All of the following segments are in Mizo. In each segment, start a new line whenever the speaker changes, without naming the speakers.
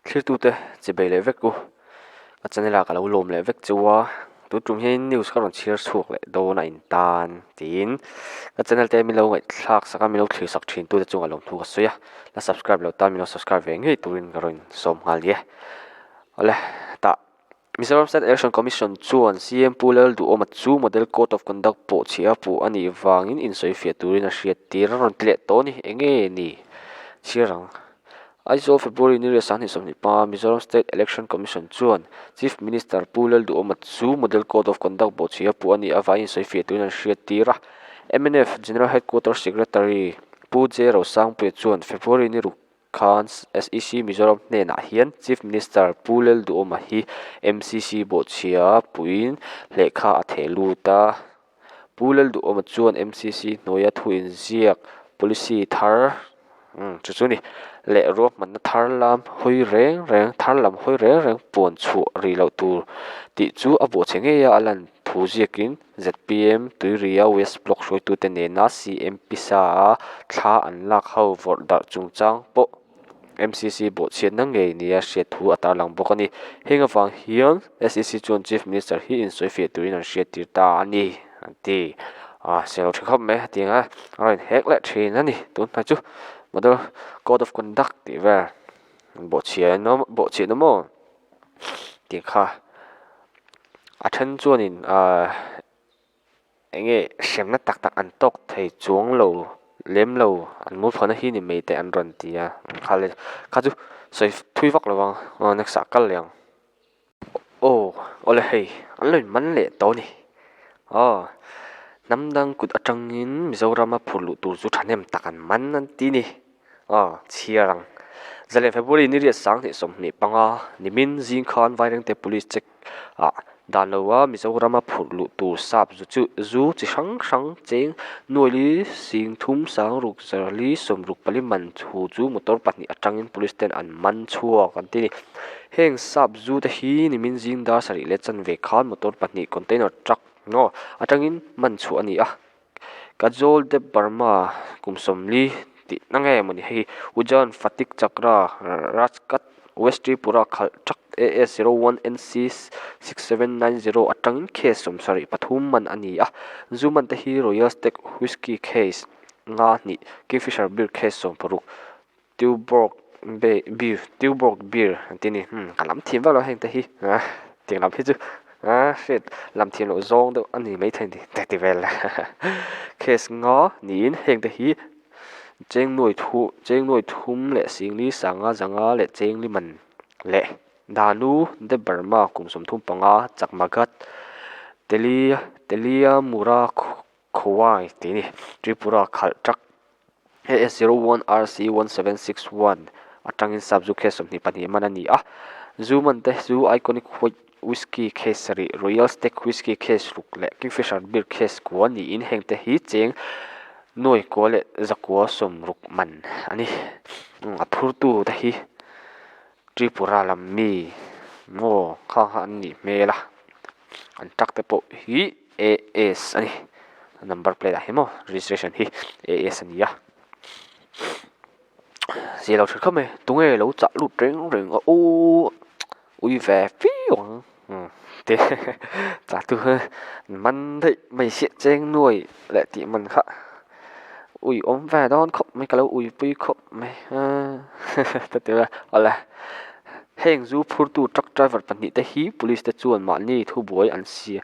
Thlirtute chi bei leh vek u. Ka channel ah ka lo lawm leh vek cheu a, tun tum hian news ka rawn chhiar chhuak leh dawn a in tan tiin ka channel te min lo ngaihthlak sak a, min lo thlir sak thin tute chungah lawmthu ka sawi a, la subscribe lo tan min lo subscribe ve ngei turin ka rawn sawm nghal nia. Awle tah Mizoram State Election Commission chuan CM Pu Lalduhawma chu Model Code of Conduct pawh chhiah a puh a nih vangin insawifiah turin a hriat tir a rawn ti leh tawh a ni. Enge ni? Chhiar ang. Aizawl February ni riat 2025 Mizoram State Election Commission chuan Chief Minister Pu Lalduhawma chu Model Code of Conduct pawh chhiah a puh a nih avangin insawifiah turin an hriat tir a. Mnf General Headquarters Secretary Pu J Rosangpuia chuan February ni ruk khan SEC Mizoram hnenah hian Chief Minister Pu Lalduhawma hi MCC bawhchhia puiin lehkha a theh lut a. Pu Lalduhawma chuan MCC hnuaia thu inziak policy thar chu chu ni leh ruahmanna thar lam hawi reng reng thar lam hawi reng reng puan chhuah rih loh tur tih chu a bawhchhe ngei a, a lan thu ziakin zpm Tuiria West Block hruaitute nena CM Pisa-a thla an lak ho vawrh darh chungchang pawh MCC bawhchhiatna ngei nia hriat thu a tarlang bawk a ni. Heng avang hian SEC chuan Chief Minister hi insawifiah turin an hriattir ta a ni an ti. A selo tha khawp mai hetiang a a rawn hek leh thin a ni. Tun hna chu Model Code of Conduct tih vel bawhchhiah bawhchhiahna maw tih kha. A then chuanin ahh eng nge hremna tak tak an tawk thei chuang lo lem lo an mualphuahna hi ni mai te an rawn ti a kha le kha chu sawi thui vak lo ang aw next ah kal leh ang aw awle hei an lo in man leh tawh a ni aw hnam dang kut atangin Mizoram a phur luh tur chu thahnem tak an man an ti a ni. Aw, chhiar ang. Zalen February ni riat 2025 nimin zing khan Vairengte Police check ah dan lo a Mizorama phurh luh tur sap zu chu zu chi hrang hrang cheng nuaili sing thum sang ruk zarli sawmruk pali man thu chu motor pahnih atangin police ten an man chhuak an ti a ni. Heng sap zu te hi nimin zing dar sarih leh chanve khan motor pahnih container truck atangin man chhuah a ni a. Kajol Deb Barma kum sawmli tih na nge mawni hei Ujjain Fatik Chakra Rajghat West Tripura khalh truck AS 01 NC 6790 atangin case 73 man a ni a, zu man te hi Royal Stag Whisky case nga hnih, Kingfisher Beer case 16, Tuborg beer Tuborg beer an ti a ni hmm ka lam thiam vak lo heng te hi ah tiang lam hi chu ah hriat lam thiam loh zawng deuh a ni maithei a ni te ti vel case nga niin heng te hi cheng nuai thu cheng nuai thum leh singli sanga zanga leh chengli man leh Danu Debbarma kum 35 Chakmagat Teli Teliamura Khawai tih a ni Tripura khalh truck AS 01 RC 1761 atangin sap zu case 22 man a ni a, zu man te chu Iconic White Whisky case sarih, Royal Stag Whisky case ruk leh Kingfisher Beer case kua niin heng te hi cheng nuai kua leh zakua sawmruk man a ni. A phurtu te hi Tripura lam mi maw kha kha an nih hmel a, an truck te pawh hi AS a ni number plate ah hi maw registration hi AS a ni a zia lo thin khawp mai tunge lo chah lut reng reng a aw ui ve viau ang umm te chah tu man daih mai siah cheng nuai leh tih man kha ui awm ve dawn khawp mai ka lo ui pui khawp mai ta ti ila awle heng zu phurtu truck driver pahnih te hi police te chuan mahni thubuai an siam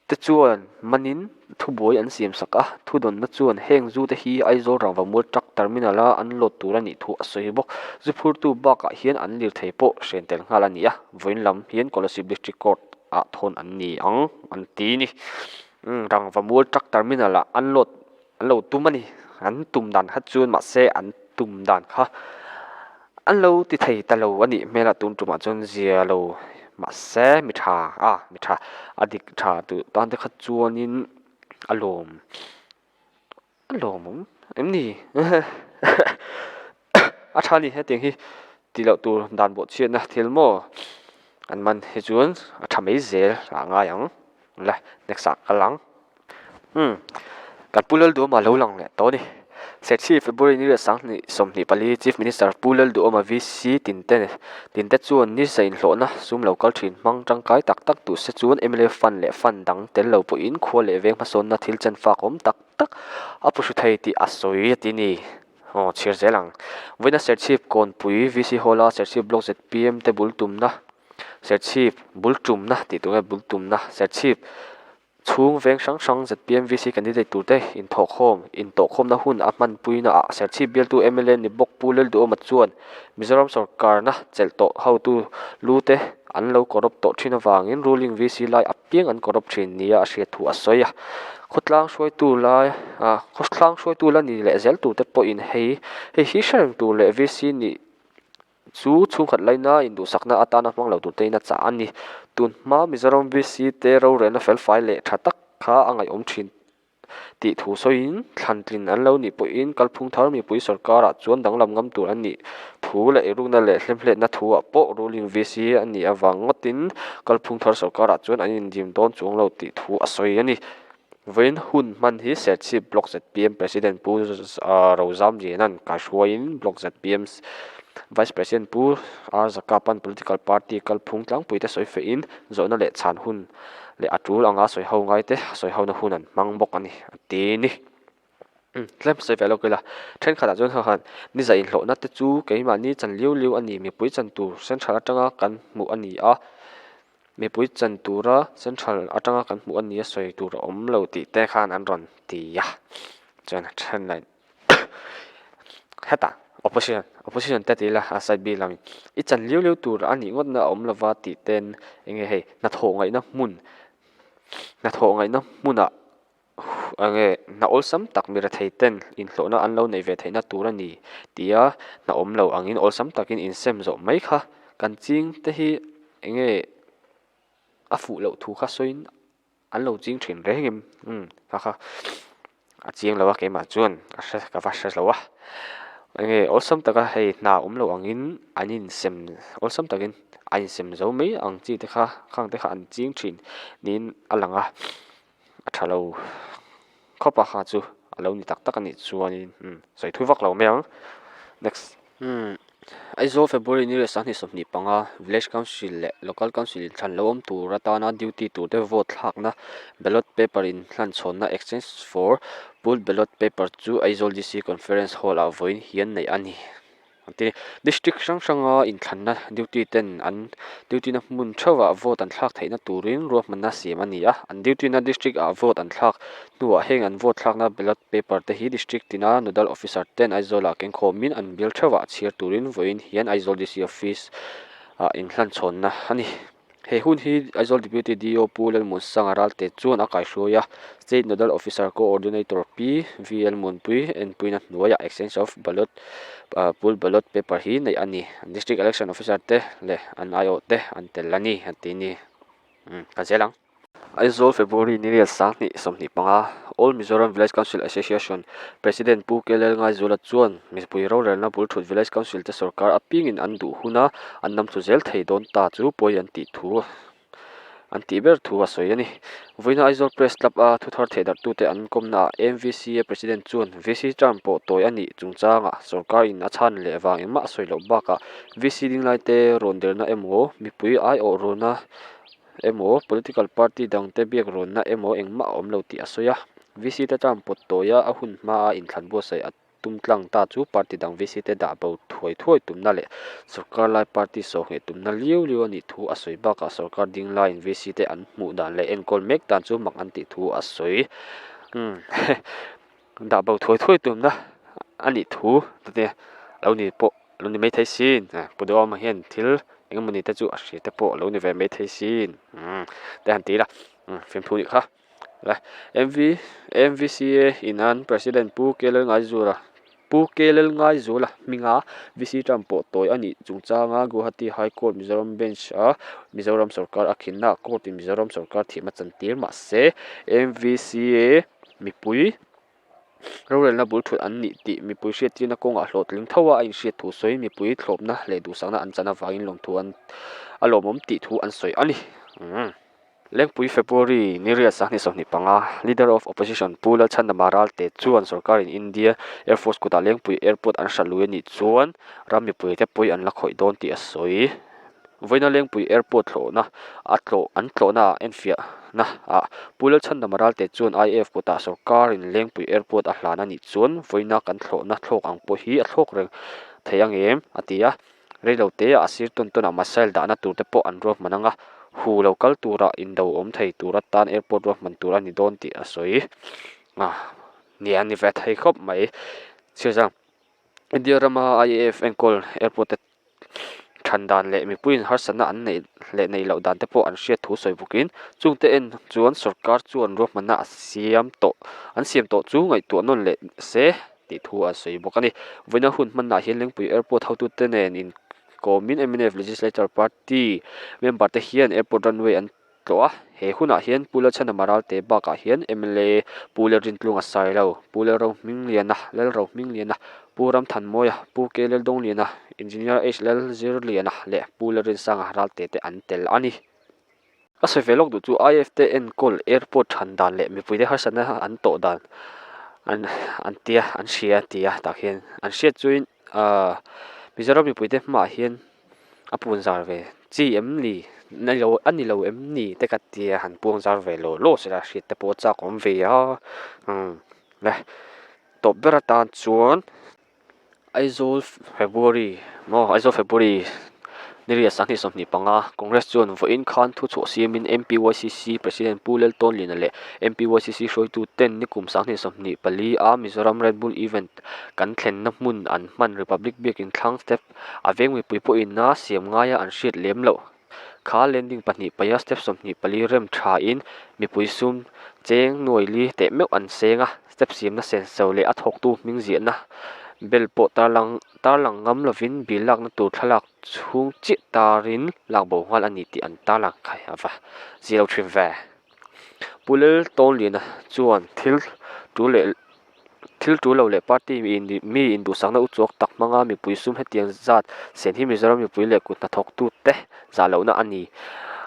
te chuan manin thubuai an siam sak a thudawnna chuan heng zu te hi Aizawl Rangvamual truck terminal a an load tur a nih thu a sawi bawk zu phurtu bakah hian an lirthei pawh hren tel nghal a ni a vawiin lam hian Kolasib district court ah thawn an ni ang an ti a ni Rangvamual truck terminal ah an load an lo tum a ni an tum dan kha chuan mahse an tum dan kha an lo ti thei ta lo a nih hmel a tun tumah chuan zia lo mahse mi tha a mi tha a dik tha duh tan te kha chuanin a lawm a lawmawm em ni a tha a ni hetiang hi tih loh tur dan bawh chhiatna thil maw an man hi chuan a tha mai zel ah ngai ang le next ah kal ang. Umm kan Pu Lalduama lo lang leh tawh a ni. Serchhip February ni leh 2024 Chief Minister Pu Lalduhawma VC tinte tinte chuan ni za inhlawhna sum lo kal thin hmang tangkai tak tak duh se chuan mla fund leh fund dang tel lo pawhin khua leh veng hmasawnna thil chen fak awm tak tak a pu hru thei tih a sawi a ti ni. Aw chhiar zel ang. Vawiina Serchhip Kawnpui VC Hall-a Serchhip Block zpm te bul tumna Serchhip bul tumna tih tur nge bul tumna Serchhip Chhung veng hrang hrang zpm VC candidate turte inthawhkhawm intawhkhawmna hun a hmanpuina ah Serchhip bialtu mla ni bawk Pu Lalduhawma chuan Mizoram sorkarna chelh tawh hotu lu te an lo corrupt tawh thin avangin ruling VC lai apiang an corrupt thin nia a hriat thu a sawi a. Khawtlang hruaitu lai ah khawtlang hruaitu la ni leh zel turte pawhin hei hei hi hre reng tur leh VC nih Chu chhungkhat laina induhsakna atana hmang lo tur tein a chah a ni. Tun hma Mizoram VC te rorelna felfai leh tha tak kha a ngaihawm thin tih thu sawiin thlantlin an lo nih pawhin kalphung thar mipui sorkarah chuan danglam ngam tur an nih thu leh eirukna leh hlemhletna thuah pawh ruling VC a nih avang ngawtin kalphung thar sorkarah chuan an indim dawn chuang lo tih thu a sawi a ni. Vawiin hun hman hi Serchhip Block zpm President Pu Rozam Liana'n kaihruaiin Block zpm Vice President Pu R Zakapa'n Political Party kalphung tlangpuite sawi fehin zawhna leh chhan hun leh a tul anga sawi ho ngaite sawi hona hun an hmang bawk a ni a ti ni. Tlem sawi ve lawk ila thenkhatah chuan hei khan ni zah inhlawhna te chu keimahni chan liu liu a ni mipui chan tur central atanga kan hmuh a ni a. Mipui chan tura central atanga kan hmuh a nia sawi tur a awm lo tih te khan an rawn ti a, chuan a then lahin hetah opposition opposition te ti ila a side bik lamin i chan liu liu tur a nih ngawt na a awm lova tih ten eng nge hei hnathawh ngaihna hmun hnathawh ngaihna hmunah eng nge hna awlsam tak mi rethei ten inhlawhna an lo neih ve theihna tur a ni tia hna awm lo angin awlsam takin insem zawh mai kha kan ching te hi eng nge a fuh loh thu kha sawiin an lo ching thin reng em umm kha kha a chiang lo a keimah chuan a hre ka va hre lo a eng nge awlsam taka hei hna awm lo angin an insem awlsam takin a insem zo mai ang chi te kha khang te kha an ching thin niin a lang a. A tha lo khawp a kha chu a lo ni tak tak a nih chuanin umm sawi thui vak lo mai ang next umm Aizawl February ni leh 2025 Village Council leh Local Council inthlan lo awm tur atana duty tur te vote thlakna ballot paper inhlanchhawnna exchange for pool ballot paper chu Aizawl DC Conference Hall ah vawiin hian neih a ni. An ti. District hrang hranga inthlanna duty ten an duty na hmun theuhah vote an thlak theihna turin ruahmanna siam a ni a. An duty na district ah vote an thlak hnuah heng an vote thlakna ballot paper te hi district tina nodal officer ten Aizawlah kengkhawmin an bial theuhah chhiar turin vawiin hian Aizawl DC office ah inhlanchhawnna a ni. He hun hi Aizawl Deputy DO Pu Lalmunsanga Ralte chuan a kaihruai a, State Nodal Officer Coordinator Pi VL Muanpui enpuina hnuaiah Exchange of Ballot Pool Ballot Paper hi neih a ni. District Election Officer te leh an aiawh te an tel a ni an ti ni. Umm ka zel ang. Aizawl February ni riat 2025 All Mizoram Village Council Association President Pu Kelel Ngaizuala chuan mipui rorelna bul thut Village Council te sorkar apiangin an duh huna an namthlu zel thei dawn ta chu pawi an tih thu an tih ber thu a sawi a ni. Vawiina Aizawl Press Club a thuthar thehdarhtute an kawmnaah MVCA President chuan VC term pawh tawi a nih chungchangah sorkar in a chhan leh vang engmah a sawi loh bakah VC dinglai te rawn derna emaw mipui aiawh rawna emaw political party dangte biak rawnna emaw engmah a awm lo tih a sawi a. VC te term pawt tawia a hun hmaa inthlan buatsaih a tum tlang ta chu party dang VC te dah bo thuai thuai tumna leh sorkar lai party sawhngheh tumna liu liu a nih thu a sawi bakah sorkar ding laiin VC te an hmuh dan leh enkawl mek dan chu mak an tih thu a sawi. Umm dah bo thuai thuai tumna a nih thu te lo ni pawh lo ni maithei sin Pu Duhawma hian thil eng emawni te chu a hria te pawh lo ni ve maithei sin umm te han ti ila umm fimthu nih kha le M_V M_V_C_A in an president Pu Kelelngaizura Pu Kelelngaizuala hminga VC term pawh tawi a nih chungchanga Guwahati High Court Mizoram Bench a Mizoram sorkar a khinna court in Mizoram sorkar thiam a chantir mahse M_V_C_A Mipui rorelna bul thut an nih tih mipui hriattirna kawngah hlawhtling tho a, a inhriat thu sawi mipui thlawpna leh duhsakna an chan avangin lawmthu an a lawmawm tih thu an sawi a ni. Umm. Lengpui February ni riat 25, Leader of Opposition Pu Lalchhandama Ralte chuan sorkarin India Air Force kutah Lengpui Airport an hrat lui a nih chuan ram mipuite pawi an la khawih dawn tih a sawi. Vawiina Lengpui Airport thlawhna a tlawh an tlawhnaah enfiahna ah Pu Lalchhandama Ralte chuan IAF kutah sorkarin Lengpui Airport a hlan a nih chuan vawiina kan thlawhna thlawk ang pawh hi a thlawk reng thei ang em? a ti a. Reilo teah a sir tawn tawnah missile dahna tur te pawh an ruahman ang a, hu lo kal turah indo awm thei tur atan airport ruahman tur a ni dawn tih a sawi. Ah nia a ni ve thei khawp mai. Chhiar India rama IAF enkawl airport te than dan leh mipuiin harsatna an neih leh neih loh dan te pawh an hriat thu sawi bawkin chungte en chuan sorkar chuan ruahmanna a siam tawh an siam tawh chu ngaihtuah nawn leh se tih thu a sawi bawk a ni. Vawiina hun hmanah hian Lengpui Airport hotute nen inkawmin mnf Legislature Party member te hian airport runway an tlawh a, he hunah hian Pu Lalchhanama Ralte bakah hian mla Pu Lalrintlunga Sailo, Pu Lalrohmingliana, Lalrohmingliana, Pu Ramthanmawia, Pu K Laldawngliana, Engineer H Lalzirliana leh Pu Lalrinsanga Ralte te an tel a ni. Ka sawi ve lawk duh chu IF te enkawl airport than dan leh mipuite harsatna an tawh dan an an tia an hria a ti a tah khian an hriat chuin ahh Mizoram mipuite hmaah hian a puan zar ve chi em ni a ni lo em ni te ka tia han puang zar ve law law sela hriat te pawh a chak awm ve a umm le tawp ber atan chuan. Aizawl February maw Aizawl February ni riat 2025 Congress chuan vawiin khan thuchhuah siamin MPYCC President Pu Laltawnliana leh MPYCC hruaitu ten nikum 2024 a Mizoram Red Bull Event kan thlenna hmun an hman Republic Biakin thlang step a veng mipui pawhin a siam ngaia an hriat lem loh. Kha landing pahnih paia step 24 rem thain mipui sum cheng nuai li teh meuh an seng a, step siamna senso leh a thawktu hming ziahna bel pawh tarlang tarlang ngam lovin bill lakna tur thlalak chhung chiah tarin lak bo nghal a ni tih an tarlang khai a va zia lo thin ve. Pu Laltawnliana chuan thil tul leh Thil tul lo leh party mi induhsakna uchuak tak hmanga mipui sum hetiang zat sen hi Mizoram mipui leh kut hnathawktute zah lohna a ni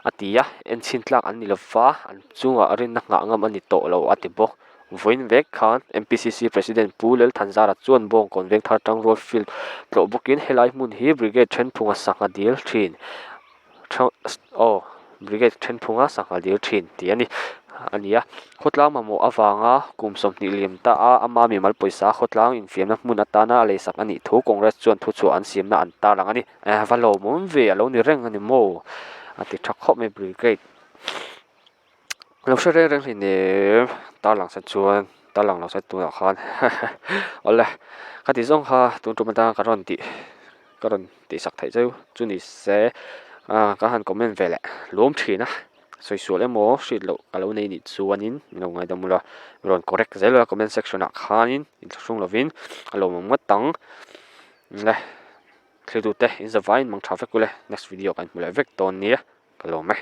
a ti a, enchhin tlak an ni lova, an chungah rinna nghah ngam a ni tawh lo a ti bawk. Vawiin vek khan MPCC President Pu Lelthanzara chuan Bawngkawn Vengthar Tangrual Field tlawh bawkin helai hmun hi Brigade Thenphunga sangha dil thin Aw, Brigade thenphunga sangha dil thin tih a ni a ni a. Khawtlang mamawh avanga kum 20 liam ta a ama mimal pawisa khawtlang infiamna hmun atana a leisak a nih thu Congress chuan thuchhuah an siamna an tarlang a ni. Va lawmawm ve a lo ni reng a ni maw? A ti tha khawp mai Brigade. Lo hre reng reng hleinem tarlang se chuan tarlang lo se tunah khan awle ka tih zawng kha tun tum atanga ka rawn tih ka rawn tih sak theih cheu chu ni se ah ka han comment ve leh luam thin a sawi sual emaw hriat loh ka lo nei nih chuanin min lo ngaidam ula rawn correct zel ula comment section ah khanin inthlahrung lovin a lawmawm ngawt ang le thlir tute in zavaiin mang tha vek ule next video kan hmu leh vek dawn nia ka lawm e.